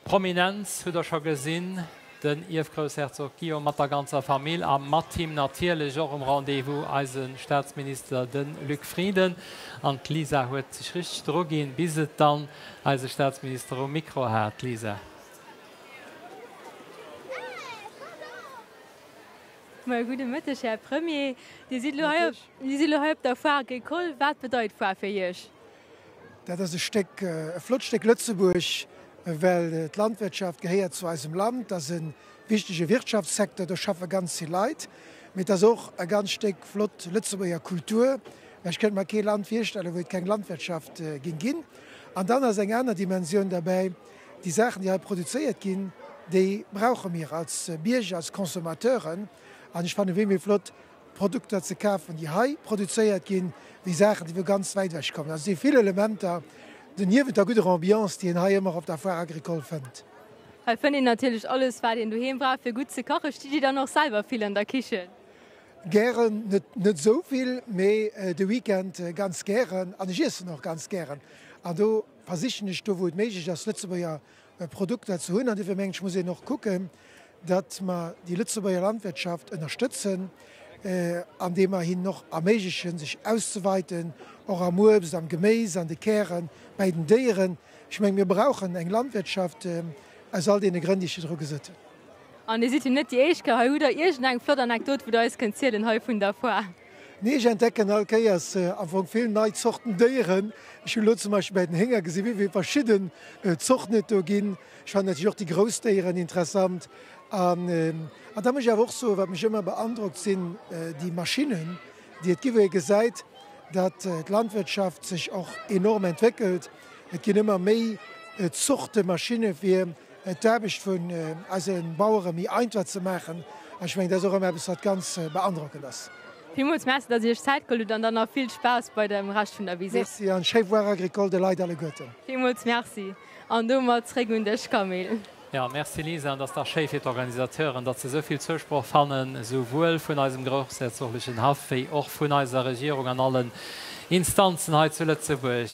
Prominenz hutt der scho gesinn, den Ierfgroussherzog Guillaume mat der ganzer Famill a mat him natierlech och um Rendez-vous eise Staatsminister, de Luc Frieden. An d'Lisa huet sech richteg druginn, bis et dann eise Staatsminister um Mikro hat. Lisa. Majo, gudde Mëtteg, Här Premier. Dir sidd elo hei op, Dir sidd elo hei op der Foire Agricole. Wat bedeit d'Foire fir Iech? Dat ass e Stéck, e flott Stéck Lëtzebuerg, well d'Landwirtschaft gehéiert zu eisem Land, ass e wichtege Wirtschaftssecteur, do schaffe ganz vill Leit. Mee et ass och e ganz Stéck flott Lëtzebuerger Kultur, well ech kéint mer kee Land virstellen, wou et keng Landwirtschaft géing ginn. An dann ass eng aner Dimensioun derbäi, Déi Saachen, déi hei produzéiert ginn, déi brauche mir als Bierger, als Consommateuren. An ech fannen, wéi méi flott Produkter ze kafen, déi hei produzéiert ginn, wéi Saachen, déi vu ganz wäit ewech kommen. Also et si vill Elementer niewent der gudder Ambiance, déi een hei ëmmer op der Foire Agricole fënnt. Hei fënnt een natierlech alles, wat een doheem brauch, fir gutt ze kachen. Stitt Dir dann och selwer vill an der Kichen? Gären, net net esou vill, mee de Weekend ganz gären. An ech iessen och ganz gären. An do versichen ech, do wou et méiglech ass, Lëtzebuerger Produkter ze hunn. An duerfir mengen ech, muss een och kucken, datt mer déi Lëtzebuerger Landwirtschaft ënnerstëtzen, andeem mer hinnen och erméiglechen, sech auszeweiten, och am Uebst, am Geméis, an de Kären, bäi den Déieren. Ech mengen, mir brauchen eng Landwirtschaft aus all deene Grënn, déi ech virdru gesot hunn. An Dir sidd jo net déi éischt Kéier hei. Hutt Der iergendeng flott Anekdot, wou Der eis kënnt zielen hei vun der Foire? Nee, ech entdecken all Kéiers am Fong vill nei Zorten Déieren. Ech hunn elo zum Beispill bäi den Hénger gesinn, wéi vill verschidden Zorten et do ginn. Ech fannen natierlech och déi grouss Déieren interessant. An an da muss ech awer och soen, wat mech ëmmer beandrockt, sinn déi Maschinnen, déi et ginn, wou ee gesäit, datt d'Landwirtschaft sech och enorm entwéckelt. Et ginn ëmmer méi Zorte Maschinne fir d'Aarbecht vun eise Bauere méi einfach ze maachen. An ech mengen, dat ass och ëmmer eppes, wat ganz beandrockend ass. Villmools Merci, dass Dir Iech Zäit geholl hutt an dann nach vill Spaass bei dem Rescht vun der Visitt. Merci an schéi Foire agricole de Leit alleguerten. Villmools Merci. An domat zréck un dech, Camille. Jo, merci Lisa. An et ass dach schéi fir d'Organisateuren, datt se esou vill Zousproch fannen, esouwuel vun eisem groussherzoglechen Haff wéi och vun eiser Regierung an allen Instanzen hei zu Lëtzebuerg.